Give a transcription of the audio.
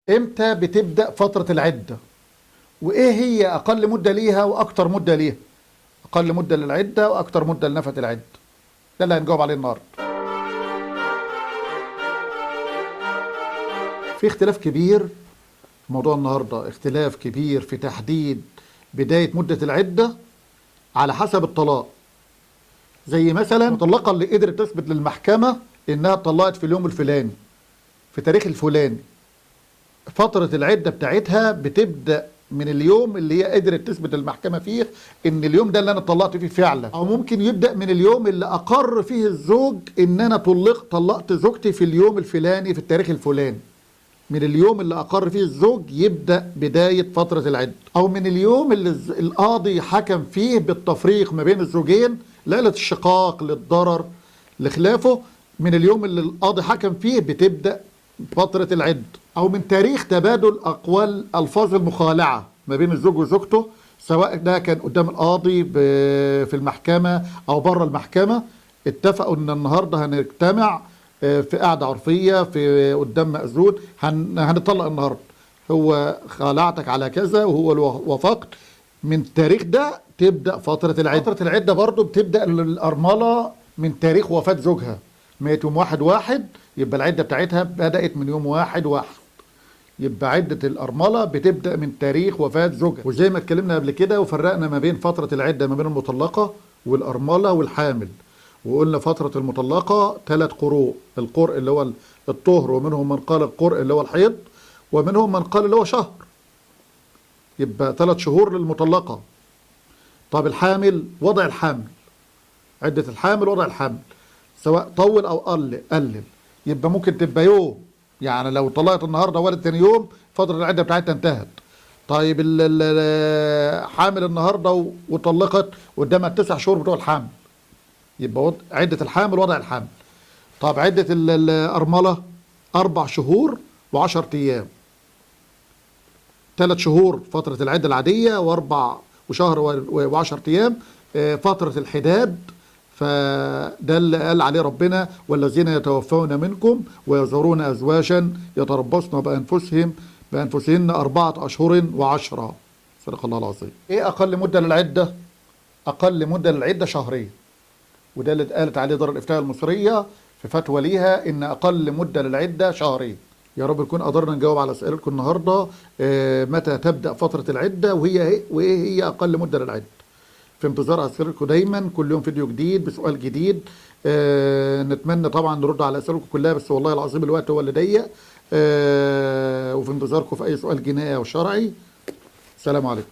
امتى بتبدأ فترة العدة؟ وايه هي اقل مدة ليها واكتر مدة ليها؟ اقل مدة للعدة واكتر مدة لنفقة العدة. ده اللي هنجاوب عليه النهارده. في اختلاف كبير في موضوع النهارده، اختلاف كبير في تحديد بداية مدة العدة على حسب الطلاق. زي مثلا المطلقة اللي قدرت تثبت للمحكمة انها اتطلقت في اليوم الفلاني في تاريخ الفلاني، فترة العدة بتاعتها بتبدأ من اليوم اللي هي قدرت تثبت للمحكمة فيه ان اليوم ده اللي انا اتطلقت فيه فعلا، او ممكن يبدأ من اليوم اللي اقر فيه الزوج ان انا طلقت زوجتي في اليوم الفلاني في التاريخ الفلاني. من اليوم اللي اقر فيه الزوج يبدأ بداية فترة العدة، او من اليوم اللي القاضي حكم فيه بالتفريق ما بين الزوجين ليلة الشقاق للضرر لخلافه، من اليوم اللي القاضي حكم فيه بتبدأ فترة العدة، أو من تاريخ تبادل أقوال ألفاظ المخالعة ما بين الزوج وزوجته، سواء ده كان قدام القاضي في المحكمة أو بره المحكمة، اتفقوا إن النهاردة هنجتمع في قعدة عرفية في قدام مأذون، هنطلق النهاردة، هو خالعتك على كذا وهو اللي وافقت، من التاريخ ده تبدأ فترة العدة. فترة العدة برضو بتبدأ للأرملة من تاريخ وفاة زوجها، مات يوم 1/1 يبقى العدة بتاعتها بدأت من يوم 1/1، يبقى عدة الأرملة بتبدأ من تاريخ وفاة زوجها. وزي ما اتكلمنا قبل كده وفرقنا ما بين فترة العدة ما بين المطلقة والأرملة والحامل، وقلنا فترة المطلقة 3 قروء، القرء اللي هو الطهر، ومنهم من قال القرء اللي هو الحيض، ومنهم من قال اللي هو شهر، يبقى 3 شهور للمطلقة. طب الحامل وضع الحمل، عدة الحامل وضع الحمل سواء طول أو قلل، يبقى ممكن تبقى يوم، يعني لو طلعت النهارده ولد تاني يوم فترة العدة بتاعتها انتهت. طيب حامل النهارده وطلقت قدامها 9 شهور بتوع الحمل، يبقى عدة الحامل وضع الحمل. طب عدة الأرملة 4 شهور و10 أيام، 3 شهور فترة العدة العادية، وأربع وشهر وعشر أيام، فترة الحداد. فده اللي قال عليه ربنا والذين يتوفون منكم ويذرون أزواجا يتربصن بأنفسهن 4 أشهر و10. صدق الله العظيم. إيه أقل مدة للعدة؟ أقل مدة للعدة شهرين، وده اللي اتقالت عليه دار الإفتاء المصرية في فتوى ليها إن أقل مدة للعدة شهرين. يا رب نكون قدرنا نجاوب على أسئلتكم النهاردة، متى تبدأ فترة العدة وإيه هي أقل مدة للعدة. في انتظار أسئلتكم دايما، كل يوم فيديو جديد بسؤال جديد. نتمنى طبعا نرد على أسئلتكم كلها، بس والله العظيم الوقت هو اللي ضيق. وفي انتظاركم في أي سؤال جنائي أو شرعي. السلام عليكم.